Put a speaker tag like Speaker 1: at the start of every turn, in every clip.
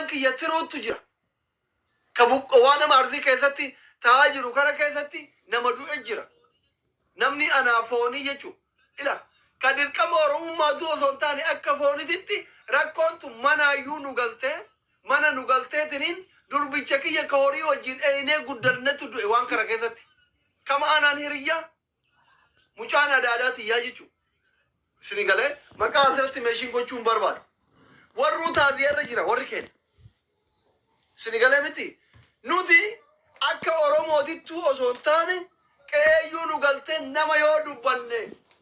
Speaker 1: Aanaan kiyya tiruuttu jira. Ka waan nama Arsii keessatti ta'aa jiru kana keessatti nama du'e jira. Namni anaa foonii jechuudha. Ila ka dirqama Oromummaatu osoo hin taane akka foonititti rakkoon tun manaayyuu nu galtee, mana nu galteetiniin durbicha kiyya ka horii wajjin eeynee guddannetu du'e waan kana keessatti. Kama anaan hiriyyaa mucaan adaadaa tiyyaa jechuudha. Isini galee maqaa asirratti meeshiin gochuu hin barbaadu. Warruu taaziyaa irra jira warri keenya. Isini galee miti. Nuti akka Oromootittuu osoo hin taane qe'eeyyuu nu galtee nama yoo dubbanne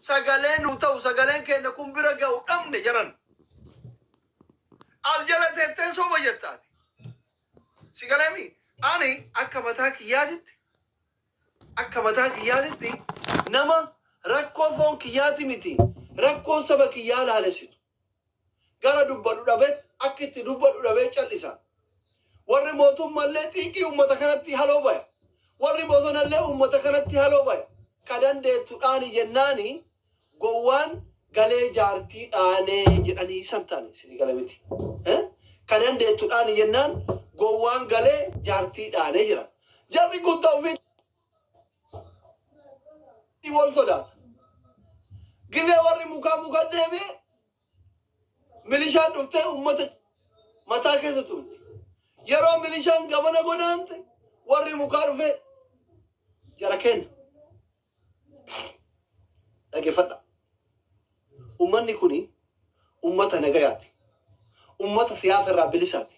Speaker 1: sagalee nu ta'u, sagaleen keenya kun bira ga'u dhabne jaran. As jala teettee soba jettaati. Si galee mi? Ani akka mataa kiyyaatitti, akka mataa kiyyaatitti nama rakkoo foon kiyyaati miti, rakkoon saba kiyyaa laalessitu. Gara dubbadhu dhabeet, akka itti dubbadhu dhabee cal'isa. Warri mootummallee xiiqii uummata kanatti haloo baya. Warri bosonallee uummata kanatti haloo baya. Ka dandeettu dhaani jennaani gowwaan galee jaartii dhaanee jedhanii san taane isinii gala miti. Ka dandeettu dhaani jennaan gowwaan galee jaartii dhaanee jedhan. Jarri kun ta ofiitti wal sodaata. Gizee warri mukaa muka deebi'e milishaan dhuftee uummata mataa keessa tumti. Yeroo milishaan gamana godaante warri mukaa dhufee jara kenna. Dhaggeeffadha. Uummanni kuni uummata nagayaati. Uummata siyaasa irraa bilisaati.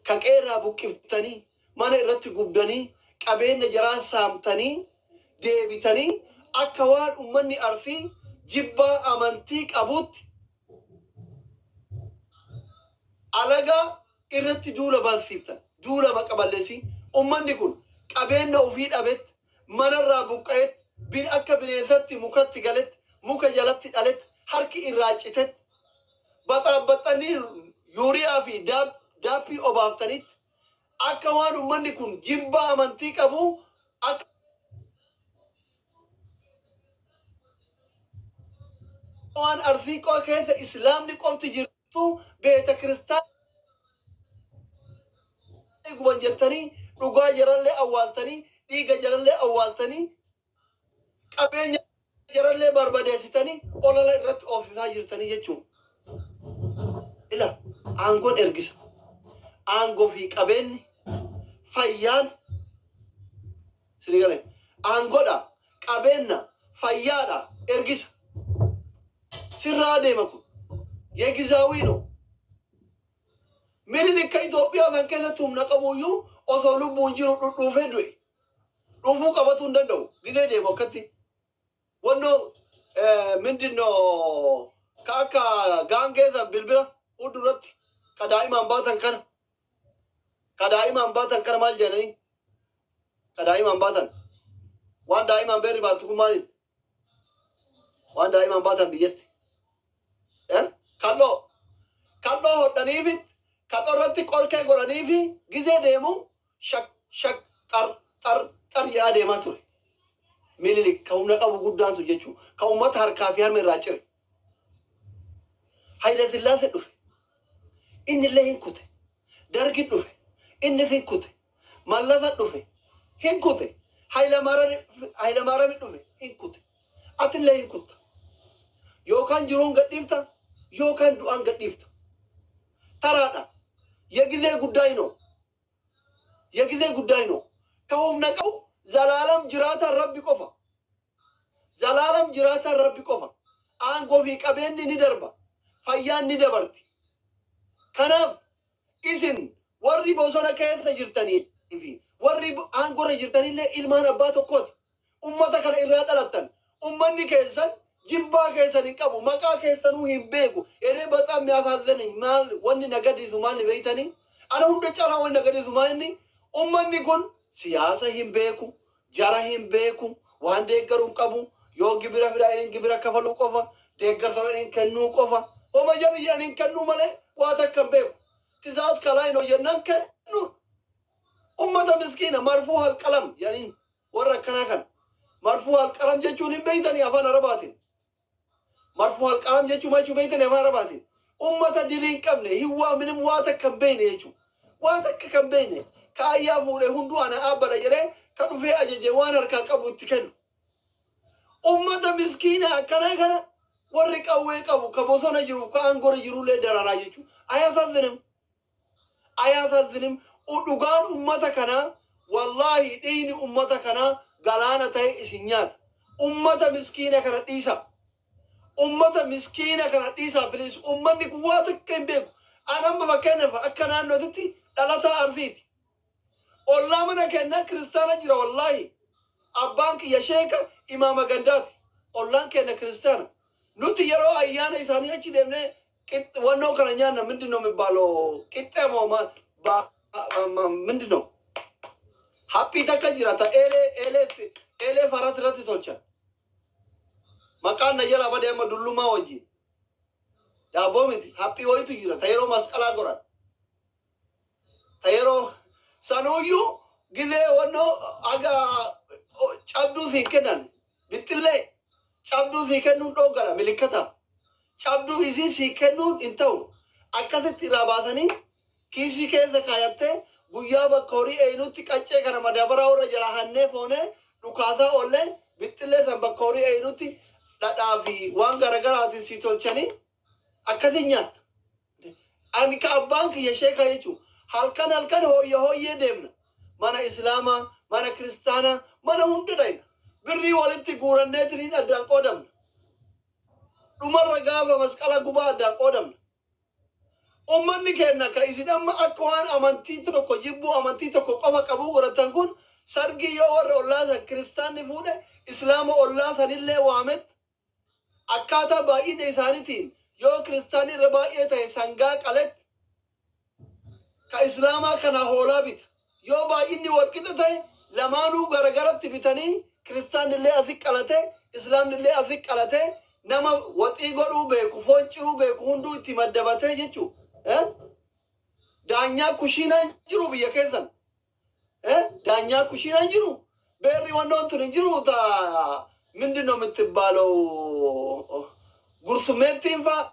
Speaker 1: Ka qeerraa buqqiftanii, mana irratti gubdanii, qabeenya jaraa saamtanii deebitanii akka waan uummanni Arsii jibbaa amantii qabuutti alagaa irratti duula bansiiftan. Duula maqa balleessii. Uummanni kun qabeenya ofii dhabetti, manarraa buqqa'etti, bin akka bineensatti mukatti galetti, muka jalatti dhaletti, harki irraa citetti, baxaabbaxxanii yuuriyaa fi daappii obaaftanitti akka waan uummanni kun jibbaa amantii qabu, akka waan Arsii keessa Islaamni qofti jirtu beeta kiristaanni guban jettanii dhugaa jarallee awwaaltanii, dhiiga jarallee awwaaltanii, qabeenya jarallee barbadeessitanii olola irratti oofsisaa jirtanii jechuudha. Ila aangoon ergisa. Aangoo fi qabeenyi fayyaan isinii galee, aangoodha, qabeenya, fayyaadha, ergisa. Sirraa deema kun. የጊዜያዊ ነው. Minilik ka Itoophiyaa kan keessatti humna qabuyyuu osoo lubbuun jiru dhudhuufee du'e. Dhufuu qabatuu hin danda'u. Gizee deemu akkatti. Wannoo ምንድን ነው ka akka gaangee san bilbila fuulduratti ka daa'imaan baatan kana. Ka daa'imaan baatan kana maal jedhanii? Ka daa'imaan baatan. Waan daa'imaan beerri baattu kun maaliin? Waan daa'imaan baatan biyyatti. Kalloo. Kalloo hodhaniifi kalloo irratti qorkee godhaniifi gizee deemu shak shak xar xar xar jedhaa deemaa ture. Minilik ka humna qabu guddaan sun jechuudha. Ka uummata harkaa fi harma irraa cire. Hayila Sillaasee dhufe. Inni illee hin kute. Dargi dhufe. Innis hin kute. Mallasa dhufe. Hin kute. Hayila Maarami dhufe. Hin kute. Atillee hin kutta. Yookaan jiruun gadhiifta yookaan du'aan gadhiifta. Taraadha. የጊዜ ጉዳይ ነው. የጊዜ ጉዳይ ነው. Ka humna qabu zalaalam jiraataan Rabbi qofa. Zalaalam jiraataan Rabbi qofa. Aangoo fi qabeenyi ni darba. Fayyaan ni dabarti. Kanaaf isin warri bosona keessa jirtanii fi warri aangoo irra jirtanillee ilmaan abbaa tokkooti. Ummata kana irraa dhalattan. Ummanni keessan jibbaa keessan hin qabu. Maqaa keessanuu hin beeku. እኔ በጣም የሚያሳዝነኝ maal, wanni na gaddisiisu maal ni beektanii? Ana hunda caalaa wanni na gaddisiisu maal inni? Ummanni kun siyaasa hin beeku, jara hin beeku, waan deeggaruu hin qabu. Yoo gibira fidaa inni gibira kafaluu qofa, deeggarsa inni kennuu qofa. Homa jarri jedhanii hin kennuu malee waa takka hin beeku. ትእዛዝ ከላይ ነው jennaan kennu. Ummata miskiina مرفوع القلم jedhaniin warra akkanaa kana. مرفوع القلم jechuun hin beektanii afaan Arabaatiin? مرفوع القلم jechuun maal jechuu beektanii afaan Arabaatiin? Ummata dilii hin qabne, hiwwaa minim waa takka hin beekne jechuudha. Waa takka kan beekne, ka ayyaa fuudhee hunduu ana aabbadha jedhee ka dhufee ajaje waan harkaa qabu itti kennu. Ummata miskiina akkanaa kana warri qawwee qabu ka bosona jiru ka aangora jirullee dararaa jechuudha. አያሳዝንም? አያሳዝንም? Dhugaan ummata kanaa, wallaahi, dhiigni ummata kanaa galaana ta'e isin nyaata. Ummata miskiina kana dhiisa. Ummata miskiina kana dhiisa, please. Ummanni kun waa takka hin beeku. An amma fakkeenyaaf akka naannootitti dhalataa Arsiiti. Ollaa mana kennaa kiristaana jira, wallaahi. Abbaan kiyya sheeka imaama gandaati. Ollaan keenya kiristaana. Nuti yeroo ayyaana isaanii achi deemnee wannoo kana nyaanna. ምንድን ነው የሚባለው? Qixxee moo ምንድን ነው? Haphii takka jira ta eelee eelee eelee farat irratti tolchan. Maqaan na jala badee amma dullumaa wajjin. Daabboo miti, haphii wayitu jira ta yeroo masqalaa godhan. Ta yeroo sanuuyyuu gizee wannoo aga cabduu siin kennan, bixxillee cabduu sii kennuun dhoggana milikkataaf. Cabduu isii sii kennuun hin ta'u. Akkasitti irraa baasanii kiisii keessa kaayattee guyyaa bakka horii eenyutti qaccee kana madaabaraa warra jala hannee foonee dhukaasaa oollee bixxillee san bakka horii eenyutti dhadhaa fi waan garaagaraatiin sii tolchanii akkasiin nyaatta. Ani ka abbaan kiyya sheekaa jechuun halkan halkan hooyya hooyyee deemna. Mana islaamaa, mana kiristaanaa, mana hunda dhayna. Birrii walitti guuranneetiniin addaan qoodamna. Dhumarra gaafa masqala gubaa addaan qoodamna. Ummanni keenya ka isin amma akka waan amantii tokko jibbuu, amantii tokko qofa qabuu godhatan kun, sargii yoo warra ollaa san kiristaanni fuudhe, islaama ollaa sanillee waamet, akkaataa baay'ina isaaniitiin yoo kiristaanni irra baay'ee ta'e sangaa qaletti, ka islaamaa kana hoolaa bita. Yoo baay'inni walqixa ta'e lamaanuu garagaratti bitanii, kiristaanillee asi qalate, islaamnillee asi qalate, nama waxii godhuu beeku, foon ciruu beeku hunduu itti maddabatee jechuu. Daanyaa kushiinaan jiru biyya keessan. Daanyaa kushiinaan jiru. Beerri wannoon tun hin jiru ta ምንድን ነው የምትባለው? Gursumeettiin faa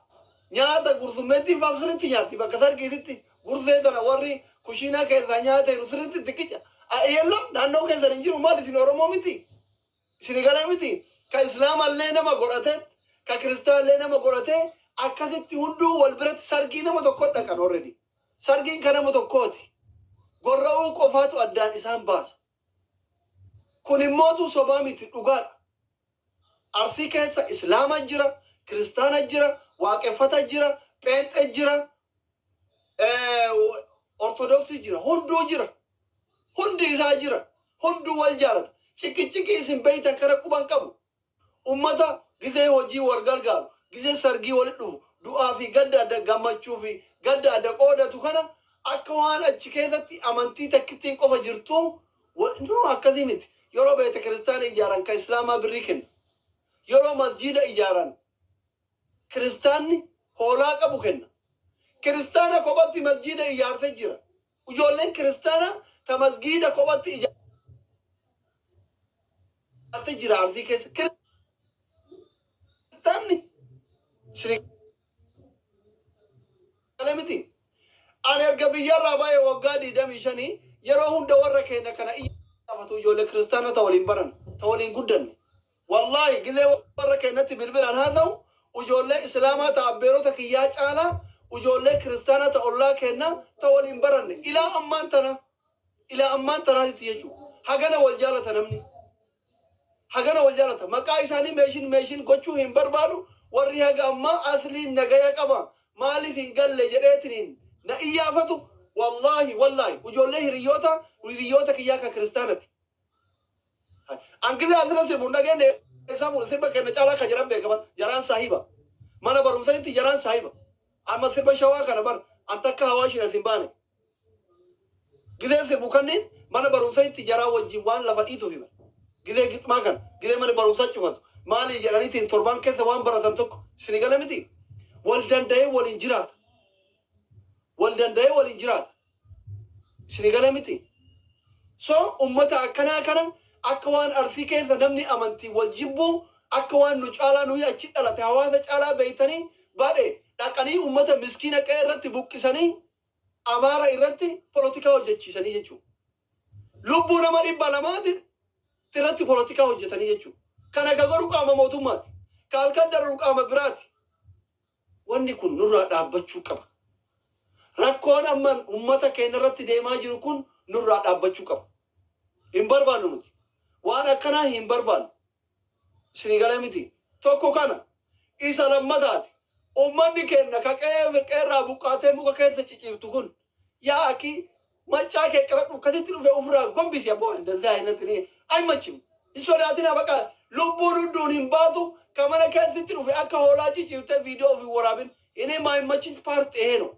Speaker 1: nyaata, gursumeettiin faa sirriitti nyaatti bakka sargiititti. Gursee tana warri kushiinaa keessaa nyaata jiru sirriitti itti qica. Yeellam, naannoo keessan hin jiru. Maal, isin Oromoo miti? Isin galee miti? Ka islaamallee nama godhate, ka kiristaallee nama godhate, akkasitti hunduu wal biratti sargii nama tokko dhaqan already. Sargiin kan nama tokkooti. Gorra'uu qofaatu addaan isaan baasa. Kun immootu sobaa miti, dhugaadha. Arsii keessa islaama jira, kiristaana jira, waaqeffata jira, pheenxe jira, ortodoksii jira, hunduu jira. Hundi isaa jira. Hunduu wal jaalata. Cikki isin beeytan kana quban qabu. Ummata gizee hojii wal gargaaru, gizee sargii walit dhufu, du'aa fi gadda adda, gammachuu fi gadda adda qoodatu kana akka waan achi keessatti amantii takkittiin qofa jirtu, no, akkasii miti. Yeroo beeta kiristaana ijaaran ka islaamaa birrii kenna. Yeroo masjiida ijaaran kiristaanni hoolaa qabu kenna. Kiristaana kophatti masjiida ijaarte jira. Ijoolleen kiristaana ta masgiida kophatti ijaarte jira Arsii keessa. Kiristaanni sini miti. Ani erga biyyarraa baay'ee waggaa 25, yeroo hunda warra keenya kana iyyaafatu, ijoollee kiristaana ta waliin baran, ta waliin guddanne. Wallaahi, gizee warra keenyatti bilbilaan haa ta'u, ijoollee islaamaa ta abbeerota kiyyaa caalaa ijoollee kiristaana ta ollaa keenna ta waliin baranne ilaa ammaan tana, ilaa ammaan tanaatitti jechuudha. Hagana wal jaalata namni. Hagana wal jaalata. Maqaa isaanii mention mention gochuu hin barbaadu. Warri haga ammaa asliin nagaya qaba. Maaliif hin galle jedheetiniin na iyyaafatu. Wallaahi, wallaahi, ijoollee hiriyoota kiyyaa kan kiristaanati. Angilii asirra sirbuun dhageenye isaa fuudhe, sirba kenna caalaa kan jiran beekaman jaraan saahiba. Mana barumsaatti jaraan saahiba. Amma sirba shawaa kana bar an takka hawaashiin as hin baane. Gizee sirbu kanneen mana barumsaatti jaraa wajjin waan lafa dhiituuf hima. Gizee gixmaa kana gizee mana barumsaa cufatu maali jedhaniitiin torban keessa waan baratan tokko isin gala miti. Wal danda'ee waliin jiraata. Wal danda'ee waliin jiraata. Isin gala miti. So ummata akkanaa kana akka waan Arsii keessa namni amantii wal jibbuu, akka waan nu caalaa nuyi achi dhalate hawaasa caalaa beeytanii badhe. Dhaqanii uummata miskiina qe'ee irratti buqqisanii Amaara irratti polotikaa hojjechiisanii jechuudha. Lubbuu nama 200 irratti polotikaa hojjetanii jechuudha. Kana ka godhu qaama mootummaati. Ka halkan dararu qaama biraati. Wanni kun nurraa dhaabbachuu qaba. Rakkoon amma uummata keenya irratti deemaa jiru kun nurraa dhaabbachuu qaba. Hin barbaannu nuti. Waan akkanaa hin barbaannu. Isinii galee miti. Tokko kana. Isa lammataati. Uummanni keenya ka qe'ee qe'eerraa buqqaatee muka keessa ciciiftu kun, yaa akii, maccaa kee qaradhu, akkasitti dhufe ofirraa gombisi. Abboo, እንደዚህ አይነት እኔ አይመችም። Hin sodaatinaa, baqa lubbuun hunduun hin baatu. Ka mana keessatti dhufe akka hoolaa ciciiftee viidiyoo ofii waraabin እኔ ማይመችኝ part ይሄ ነው።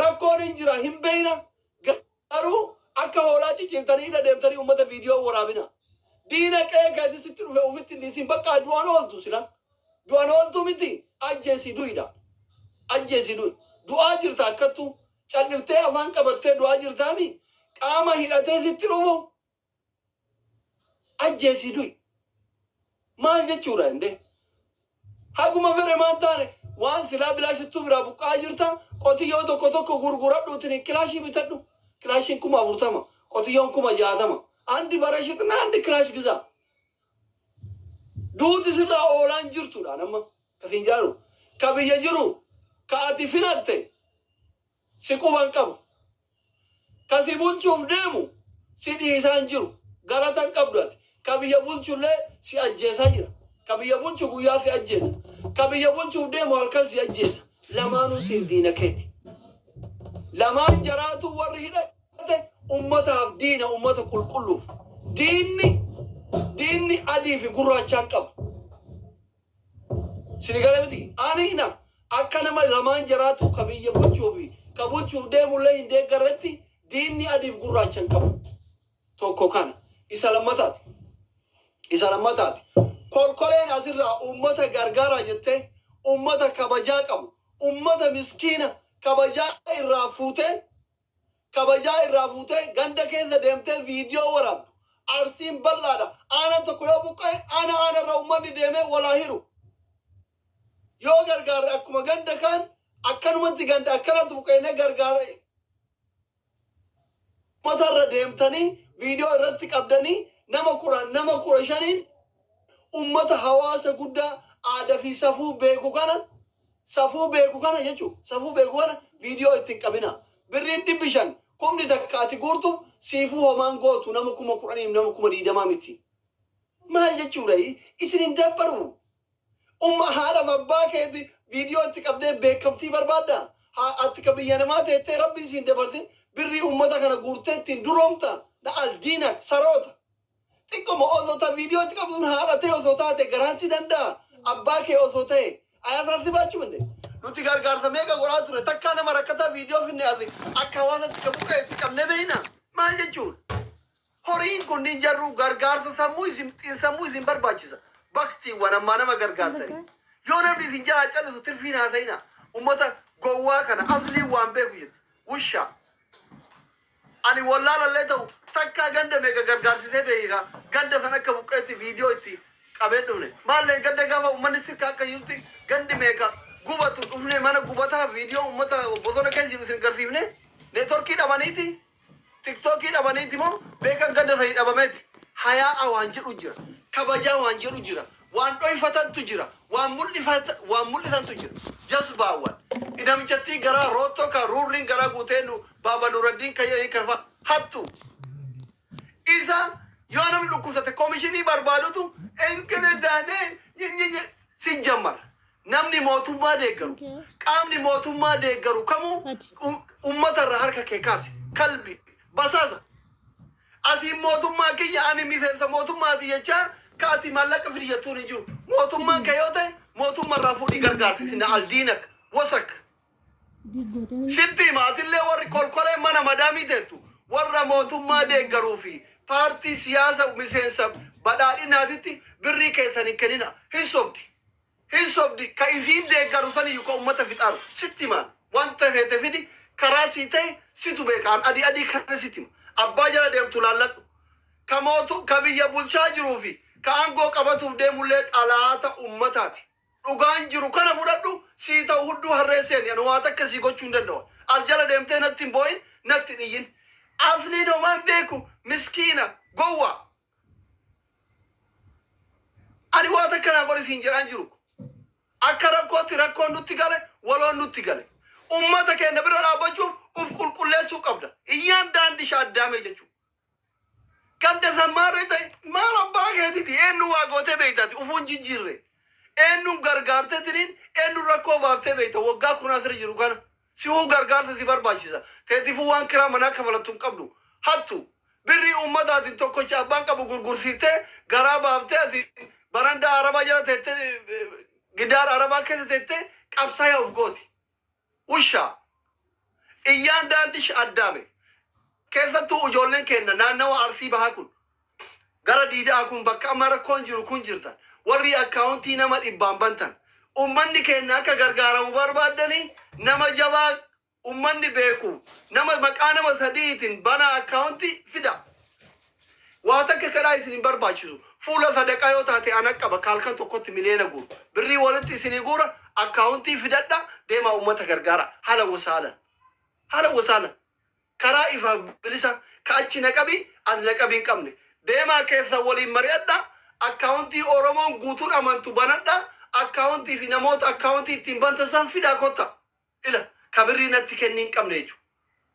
Speaker 1: Rakkoon hin jira, hin beeyna, garuu akka hoolaa ciciiftanii hidha deemtanii uummata viidiyoo waraabina. Diina qe'ee keessatti dhufe ofitti hin dhiisin. Bakka du'aan ooltu, sila du'aan ooltu miti, ajjeesii du'idha. Ajjeesii du'i. Du'aa jirta, akkattu calliftee afaan qabattee du'aa jirtaami. Qaama hidhatee sitti dhufu ajjeesii du'i. Maal jechuudha inde? Haguma fedhe maal taane, waan silaa bilaashittuu biraa buqqaa jirta. Qotiyyoo tokko tokko gurguradhuutiin kilaashii bitadhu. Kilaashiin 40,000, qotiyyoon 60,000. አንድ በሬ ሽጥና አንድ ክላሽ ግዛ። Duuti sirraa oolaan jirtudha nama kasin jaaru. Ka biyya jiru, ka ati filatte si quban qabu. Ka si bulchuuf deemu si dhiisaan jiru. Galata hin qabdu ati. Ka biyya bulchullee si ajjeesaa jira. Ka biyya bulchu guyyaa si ajjeesa. Ka biyya bulchuuf deemu halkan si ajjeesa. Lamaanuu siin diina keeti. Lamaan jaraatu warri hidhate ummataaf diina, ummata qulqulluuf. Diinni adii fi gurraachaan qabu. Sini gala miti. Ani na akka nama lamaan jaraatu ka biyya bulchuu fi ka bulchuuf deemullee hin deeggarretti, diinni adii fi gurraachaan qabu. Tokko kana. Isa lammataati. Isa lammataati. Kolkoleen asirraa ummata gargaaraa jettee ummata kabajaa qabu, ummata miskiina kabajaa irraa fuutee, kabajaa irraa fuutee ganda keessa deemtee viidiyoo waraabdu. Arsiin bal'aadha. Aanaan tokko yoo buqqa'e, aana aanarra uummanni deemee walaa hiru. Yoo gargaarre, akkuma ganda kaan akkanumatti ganda akkanatti buqqa'inee gargaara. Uummatarra deemtanii viidiyoo irratti qabdanii nama 10, nama 15n, ummata hawaasa guddaa aadaa fi safuu beeku kana, safuu beeku kana jechuun, safuu beeku kana viidiyoo ittiin qabina. Birriin 500, 1000 ati guurtu siifuu homaan gootu, nama 10,000f nama 20,000 miti. Maal jechuudha, isin hin dabbaru. Umma haadha abbaa keeti viidiyoo itti qabdee beekamtii barbaadda. Haa, ati ka biyya namaa teettee rabbi isiin dabarsin, birrii ummata kana guurtee ittiin duroomta. Na aldiina saroota. Xiqqoma osoo ta viidiyoo itti qabduun haadha ta'e osoo taate garaan si danda'a. Abbaa kee osoo ta'e ayaasaa si baachuu minde. Nuti gargaarsa meeqa godhaa ture, takkaa nama rakkataa viidiyoo finne asi akka hawaasatti ka buqqa'e itti qabnee beeyna. Maal jechuudha? Horiin kunniin jarruu gargaarsa sammuu isin, xiinsammuu isin barbaachisa. Baktiiwwan ammaa nama gargaartanii. Yoo namni isin jalaa callisu tirfiin haa ta'ina. Ummata gowwaa kana asliin waan beeku jette. Wushaa. Ani wallaalallee ta'u, takkaa ganda meeqa gargaarsisee beeka, ganda san akka buqqeetti viidiyoo itti qabee dhufne. Maallee ganda gaafa uummanni sirka akka jirutti gandi meeqa gubatu dhufne, mana gubataa viidiyoo uummata bosona keessa jiru isin garsiifne. Neetworkii dhabaniiti, tiktookii dhabaniiti moo beekan ganda sanii dhabameeti. Hayaa'a waan jedhu jira, kabajaa waan jedhu jira, waan dhoyfatantu jira, waan mul'isantu jira. Jasbaawwan namichattii garaa roottoo ka ruurriin garaa guutee nu baaba Nuraddiin kan jedhanii karfa hattu. Isa yoo namni dhukkubsate koomishinii barbaadutu enkene daanee si jammara. Namni mootummaa deeggaru, qaamni mootummaa deeggaru kamuu uummata irraa harka kee kaase. Kalbi basaasa. Asiin mootummaa kiyya, ani miseensa mootummaati jechaa kaati maallaqa fidi jettuun hin jiru. Mootummaan kee yoo ta'e mootummaa irraa fuudhii gargaarsi na aldiinak wasak. Sitti hima, atillee warri kolkolee mana madaamii teettu, warra mootummaa deeggaruu fi paartii siyaasa miseensa badhaadhinaatitti birrii keessan hin kennina. Hin sobdi. Hin sobdi. Ka isiin deeggaru saniyyuu ka uummata fixaaru. Sitti himaan. Wanta feete fidi, karaa sii ta'e situ beekaan, adii adii kana sitti hima. Abbaa jala deemtu laalladhu. Ka mootu ka biyya bulchaa jiruu fi ka aangoo qabatuuf deemullee xalaata ummataati. Dhugaan jiru kana fudhadhu sii ta'u hudduu harree seeni ani waa takka sii gochuu hin danda'u. As jala deemtee natti hin boo'in natti hin iyyin. Asliin homaa hin beeku miskiina gowwaa. Ani waa takka naa godhi siin jedhaan jiru. Akka rakkootti rakkoon nutti gale waloon nutti gale. Ummata keenya bira dhaabbachuuf uf qulqulleessuu qabda. Iyyaan daandisha addaamee jechuudha. Ganda san maarree ta'e maal abbaa keetiti eenyu waa gootee beektaati ufuun jijjiirre. Eenyuun gargaartee tiniin eenyuun rakkoo baaftee beekta waggaa kun asirra jiru kana. Si'uu gargaarsa si barbaachisa. Teetifuu waan kiraa manaa kafalattu hin qabdu. Hattu birrii uummataatiin tokkocha abbaan qabu gurgursiiftee garaa baaftee asii barandaa arabaa jala teettee gidaara arabaa keessa teettee qabsaa'ee of gooti. Ushaa. Iyyaan daandish addaame. Keessattuu ijoolleen keenya naannawa Arsii Bahaa kun gara Diida'aa kun bakka amma rakkoon jiru kun jirtan warri akkaawuntii nama dhibbaan bantan ummanni keenya akka gargaaramu barbaaddanii nama jabaa ummanni beeku nama maqaa nama sadiitiin banaa akkaawuntii fida. Waa takka kadhaa isin hin barbaachisu. Fuula sadaqaa yoo taate ana qaba kaalkan tokkotti miliyoona guuru. Birrii walitti isinii guura akkaawuntii fidadha deemaa ummata gargaara. Haala wasaalan. Haala wasaalan. Karaa ifa bilisa ka achi na qabi as na qabi hin qabne. Deemaa keessa waliin mari'adha. Akkaawuntii Oromoon guutuun amantu banadha. Akkaawuntii fi namoota akkaawuntii ittiin bantan san fidaa kotta. Ila ka birrii natti kenni hin qabne jechuudha.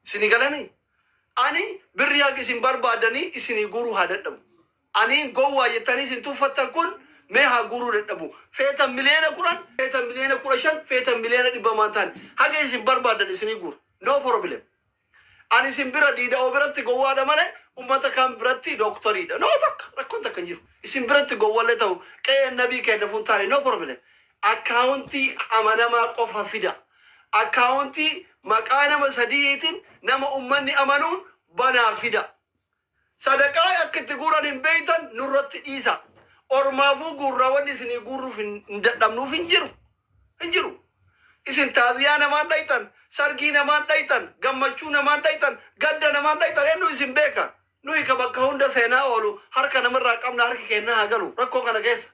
Speaker 1: Isinii galanii? Ani birrii haga isin barbaadanii isinii guuruu haa dadhabu. Ani gowwaa jettanii isin tuffattan kun mee haa guuruu dadhabu. Feetan miliyoona 10, feetan miliyoona 15, feetan miliyoona 100 maan taane haga isin barbaadan isinii guura. No problem. Ani isin bira diida'oo biratti gowwaadha malee ummata kaan biratti dooktoriidha. No takka rakkoon takka hin jiru. Isin biratti gowwallee ta'u qe'een nabii keenya fuun taane no problem. Akkaawuntii amanamaa qofa fida. Akkaawuntii maqaa nama sadiitiin nama ummanni amanuun banaa fida. Sadaqaa akka itti guuran hin beektan nurratti dhiisa. Ormaafuu guurraa wanni isinii guurruuf hin dadhabnuuf hin jiru. Hin jiru. Isin taaziyaa namaan dhayxan, sargii namaan dhayxan, gammachuu namaan dhayxan, gadda namaan dhayxan eenyu isin beeka. Nuyi ka bakka hunda seenaa oolu harka namarraa qabna harki keenna haa galu rakkoo kana keessa.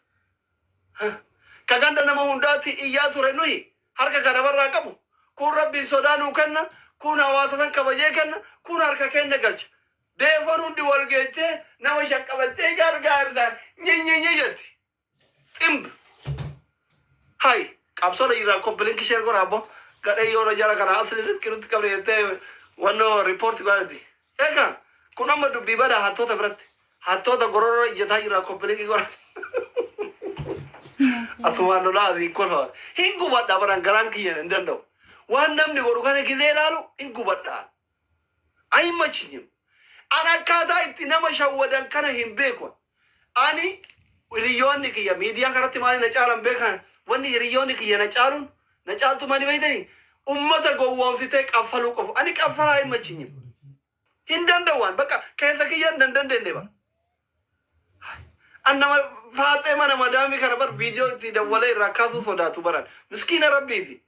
Speaker 1: Ka ganda nama hundaatti iyyaa ture nuyi harka ka namarraa qabu. Kun rabbiin sodaa nuu kenna, kun hawaasa san kabajee kenna, kun harka kenna galcha. Deefoon hundi wal geechee nama shaqqabattee gargaarsa nyinyinyi jetti. Ximb. Hay qabsoodha jirra copy link share godha abbo. Gadhee yoona jala kana asli riski nutti qabne jettee wannoo riippoorti godhati. Egaa kun amma dubbii badaa hattoota biratti. Hattoota gororoo ijjataa jira copy link godha. Asumaan lolaa asii kolfa. Hin gubadha baran garaan kiyya hin danda'u. Waan namni godhu kana gizee ilaalu hin gubadha. Aymachinyim. An akkaataa itti nama shawwadan kana hin beeku. Ani hiriyoonni kiyya miidiyaa kanatti maali na caalan beekan wanni hiriyoonni kiyya na caaluun na caaltu maali beektanii ummata gowwoomsitee qaffaluu qofa. Ani qaffalaa hin machinyim. Hin danda'u bakka keessa kiyya hin dandeenye bara. An nama faaxee mana madaamii kana bar viidiyoo itti dawwalee irraa kaasuu sodaatu baran. Miskiina rabbiiti.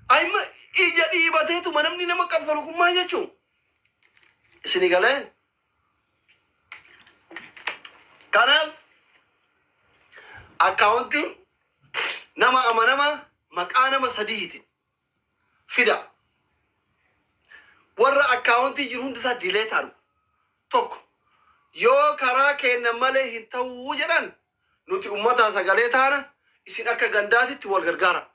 Speaker 1: Ayma ija dhiibateetuma namni nama qaffalu kun maal jechuun? Isinii galee? Kanaaf akkaawuntii nama amanamaa maqaa nama sadiitiin fida. Warra akkaawuntii jiru hundi isaa delete argu. Tokko yoo karaa kennan malee hin ta'uu jedhan nuti ummataa sagalee taana isin akka gandaatitti wal gargaara.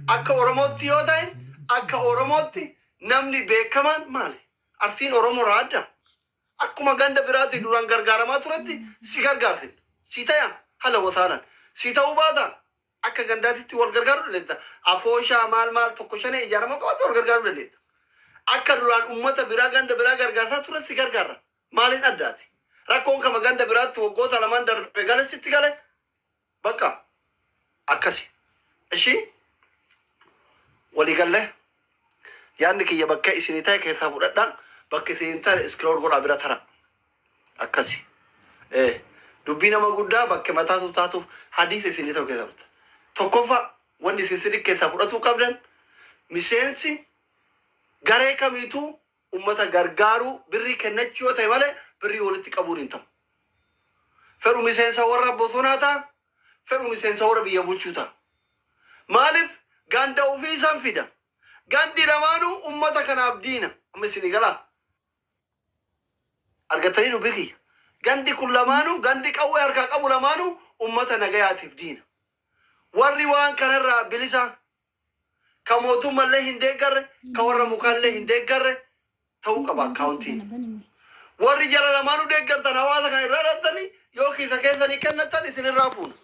Speaker 1: Akka Oromootti yoo ta'e akka Oromootti namni beekamaan maali? Arsiin Oromoo irraa adda. Akkuma ganda biraatti duraan gargaaramaa turetti si gargaartin. Si ta'a hala wasaalan. Si ta'uu baata akka gandaatitti wal gargaaruu dandeetta. Afooshaa maal maal tokko shanee ijaaramaa qabaatti wal gargaaruu dandeetta. Akka duraan ummata biraa ganda biraa gargaarsaa ture si gargaara. Maaliin addaati? Rakkoon kama ganda biraatti waggoota lamaan darbe gale sitti gale bakka akkasi. Ishii waliigallee yaadni kiyya bakka isinii ta'e keessaa fudhadhaa bakka isinii hin taane scroll godhaa bira tara. Akkasi. Dubbii nama guddaa bakka mataatu taatuuf hadiisa isinii ta'u keessaa fudhata. Tokkoffaa wanni isin sirrii keessaa fudhatuu qabdan miseensi garee kamiituu ummata gargaaruu birrii kennachuu yoo ta'e malee birrii walitti qabuun hin ta'u. Fedhu miseensa warra bosonaa ta'a, fedhu miseensa warra biyya bulchuu ta'a. Maaliif ganda ofii isaan fida? Gandi lamaanuu ummata kanaaf diina. Amma isinii galaa? Argattanii dubbii kiyya. Gandi kun lamaanuu, gandi qawwee harkaa qabu lamaanuu ummata nagayaatiif diina. Warri waan kanarraa bilisa, ka mootummallee hin deeggarre, ka warra mukaallee hin deeggarre ta'uu qaba akkaawuntiin. Warri jara lamaanuu deeggartan hawaasa kana irraa dhattanii yoo kiisa keessanii kennattan isinirraa fuuna.